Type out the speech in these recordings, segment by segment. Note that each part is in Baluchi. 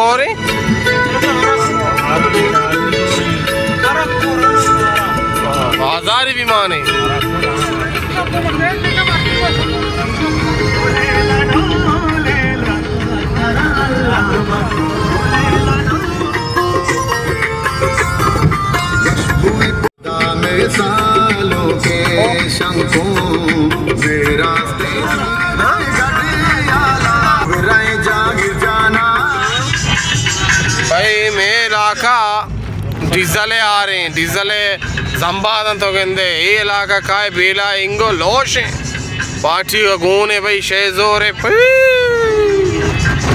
اور بازاری بھی مانے۔ بھائی، مئے علاقہ ڈیزل ءِ آریں، ڈیزل ءِ زمباداں تو گندے، اے علاقہ کائے بیلا انگو لوش ایں۔ پارٹی و گون ایں بھائی، شے زور ایں۔ پی۔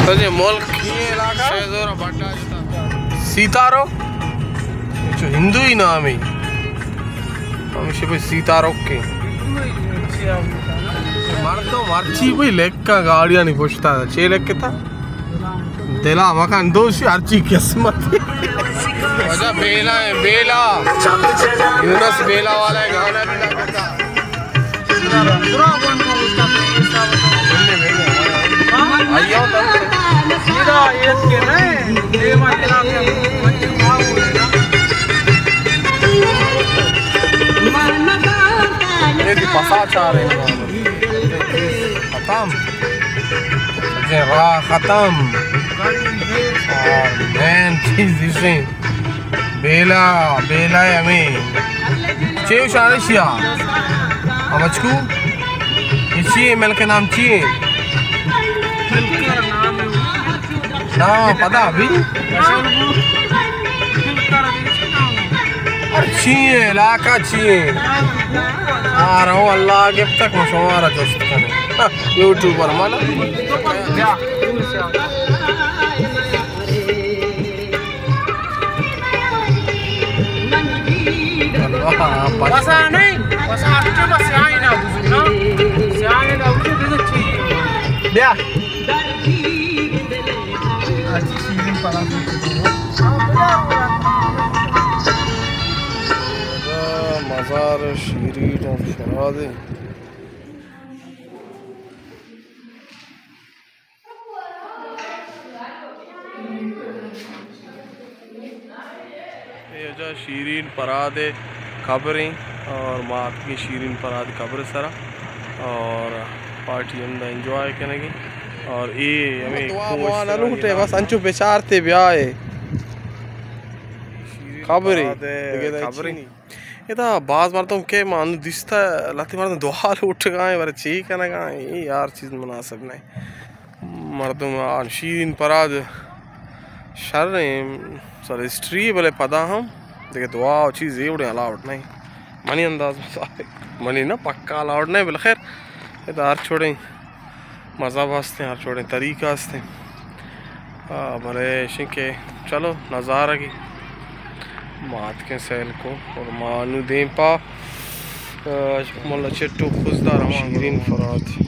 تو جے ملک شے زور بٹا جتا۔ سیتارو؟ چو ہندوئی نام ایں۔ ہمیشہ بھئی سیتارو کے۔ مردم مرچی بھئی لکھاں گاڑیانی پشتا، چے لکھتا؟ دلا مکان دوشی ہرچی قسمت۔ وجہ بیلا ایں، بیلا۔ یونس بیلا والا ایں، گانا بھی لگتا۔ یہ پسا چار ایں۔ ختم۔ سجیں راہ ختم۔ اور مین چیز اسے بیلا، بیلا ہے ہمیں۔ چے اشارے شیا؟ ہم اچکو؟ یہ چی ہے؟ ملک نام چی ہے؟ نام پتا ابھی؟ اور چی ہے؟ علاقہ چی ہے؟ آ رہا ہوں، اللہ کے تک شمارا جست کریں۔ یوٹیوبر مانا۔ بس آ نہیں، بس آ تو بس آئی نہ بزو نا۔ آئی نہ بزو، بزو چی؟ بیا۔ مزار شیرین فرادے۔ اے وجہ شیرین پراد ءِ قبر ایں اور ما اتکیں شیرین پراد قبر سرا اور پارٹی ہمدا انجوائے کنگی اور اے ہمیں دعا موا نہ لوٹے، بس انچو بچارتے بیائے۔ شیرین قبر ایں، پراد ءِ دگہ قبر ایں۔ چینی۔ ادا باز مردم کہ ما انو دیستہ، لہتے مردم دعا لوٹگا ایں، بارے چی کنگا ایں، اے یار چیز مناسب نہ ایں۔ مردم آ شیرین پراد شر ایں، سر ہسٹری، بلے پدا ہم دگہ دعا و چیز اے وڑیں الاؤڈ نہ ایں۔ منی انداز مطابق، منی نہ پکا الاؤڈ نہ ایں، بلے خیر، ادا ہر چوڑیں مذہب ہستیں، ہر چوڑیں طریقہ ہستیں۔ آ، بلے ایشیں کہ چلو نظارگی ما اتکیں سیل کو اور ما انو دیم پا، آ، ملا چٹو خضدار ہم شیرین فرات۔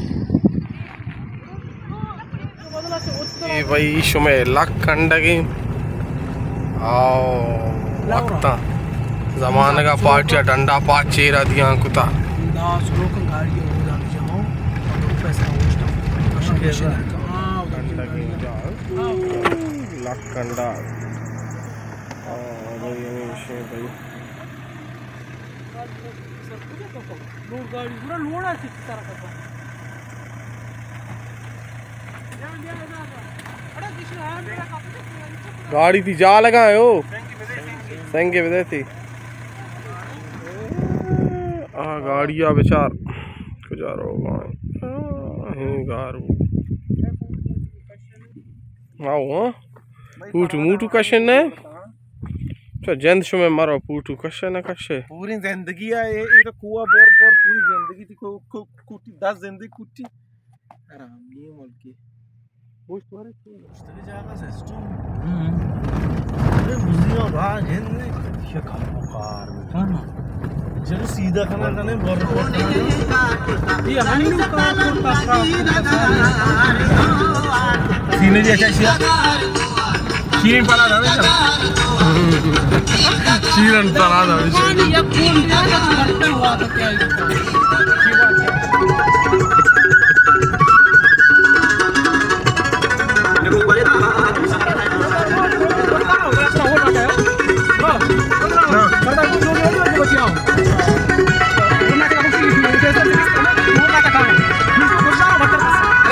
اے بھائی شمئے لک کنڈگیں۔ آؤ، وقتا زمانگا پارٹیا ڈنڈا پاچ چیرا دیاں کتا۔ لک کنڈا۔ آ، بھائی، ہمیشہ بھائی۔ گاڑی تئی جا لگا ہے او۔ سنگے بدے تئی۔ آ، گاڑی آ بچار۔ کجا روگا ایں؟ آ، ہی گارو۔ آؤ، ہاں۔ پوٹو موٹو کشن نہ؟ چا جند شمئے مرو پوٹو کشے نہ کشے؟ پوری زندگی آ، اے، اے تو کوہ بور بور پوری زندگی تئی کو، کو، کوٹی، دس زندگی کوٹی۔ آرام نہیں ملکی۔ گوشت ورے تو۔ گوشت کے جاگہ سسٹم۔ ہم۔ ارے بزیاں باز ہند نے۔ یہ کم کار۔ ہاں۔ چلو سیدھا کنا کنے بور بور۔ یہ ہنو کار کرتا۔ سینے جیسا شیا۔ شیرین پرا دا بیچا۔ شیرین پرا دا بیچا۔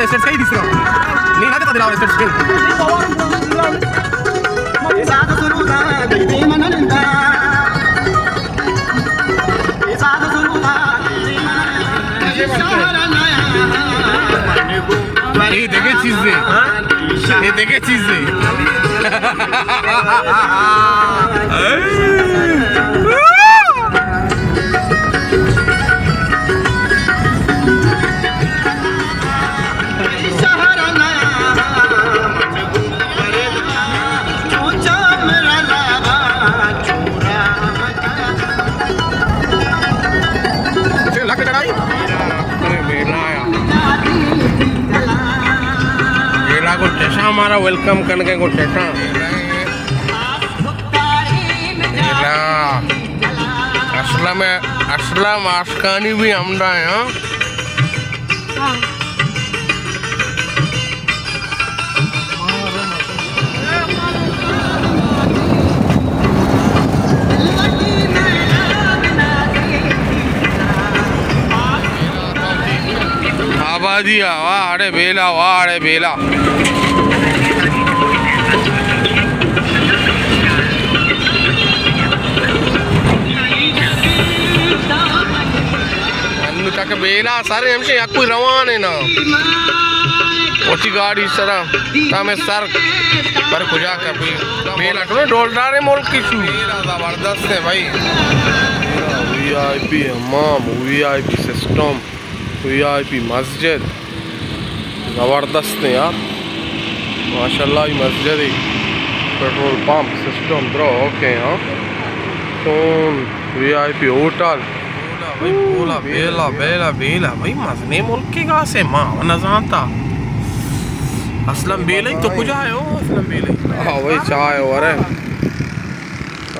اسٹیٹس کئی دیسرا؟ نی نہ دیتا دلاور اسٹیٹس کئی؟ اے دگہ چیزے۔ اے دگہ چیزے۔ بیلا کو چشا ہمارا ویلکم کرنے کو چشا۔ بیلا۔ اسلم، اسلم آشکانی بھی ہمدا ہے، ہاں؟ ہاں۔ آبادی آ، واہ، اڑے بیلا، واہ، اڑے بیلا۔ انو تک بیلا سر ہمشے یک کوئی روان ہے نا۔ وتی گاڑی سرا تا میں سر پر کجا کپی۔ بیلا تو ڈولدار ملک کی شو۔ بیلا زبردست ہے بھائی۔ وی آئی پی حمام، وی آئی پی سسٹم، وی آئی پی مسجد۔ زبردست ہے یار، ماشاءاللہ۔ یہ مسجد ہے، پیٹرول پمپ سسٹم درو، اوکے، ہاں۔ سون وی آئی پی ہوٹل۔ بولا بھائی، بولا، بیلا، بیلا، بیلا۔ بھائی، مزنیں ملکے گاسے، ما و نزانتا۔ اسلم بیلئی تو کجا ہے، او اسلم بیلئی؟ ہاں، وہی چائے ہو رہے۔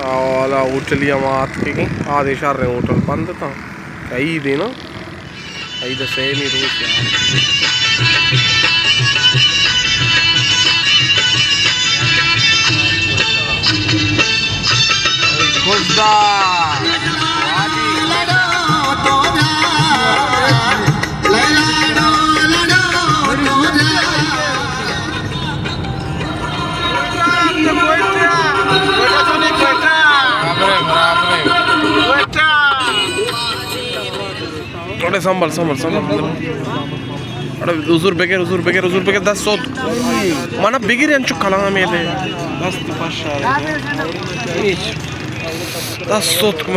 آ والا ہوٹل یا ما آتکگیں، آدھے شہر ہوٹل بند تھا۔ عید ہے نا؟ عید سیمی روچ یار۔ خضدار۔ برابر ہے، برابر ہے۔ اڑے سنبھل، سنبھل، سنبھل۔ اڑے حضور بگر، حضور بگر، حضور بگر، دست سوت۔ منا بگر انچو کلام ہے دے۔ دست پش آ۔ دست سوت۔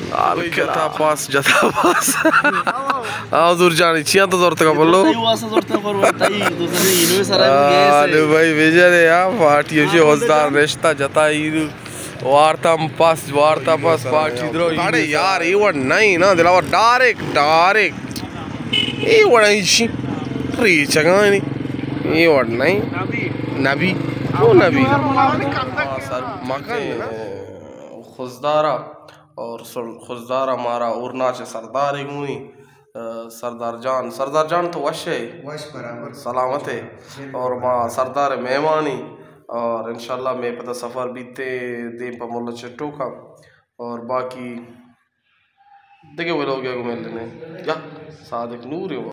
لال کتا پاس، جتا پاس۔ ہاں، حضور جانی، چیاں تو زورتگا بولو۔ تئی واسطہ زورتگا پر تئی، تو زنی اینو سارا۔ ہاں، بھائی، بھیجا دے، ہاں، پارٹی اسی حوصدار رشتہ جتا اینو۔ وارتا پس، وارتا پس، پارٹی درو۔ اڑے یار، اے وڑ نہیں نا، دلاور، ڈائریکٹ، ڈائریکٹ۔ اے وڑ ایشی ریچگانی۔ اے وڑ نہیں۔ نبی۔ او نبی۔ مکن خضدارا اور سل-، خضدارا مارا اورناچ سردار گونی۔ آ، سردار جان، سردار جان تو وش ہے؟ وش برابر۔ سلامت ہے؟ بالکل۔ اور ما سردار مہمانی اور انشاءاللہ میں پتہ سفر بیتے دیم پہ ملا چٹو کا اور باقی دگہ ویلوگ کو ملنے یا صادق نور ہے۔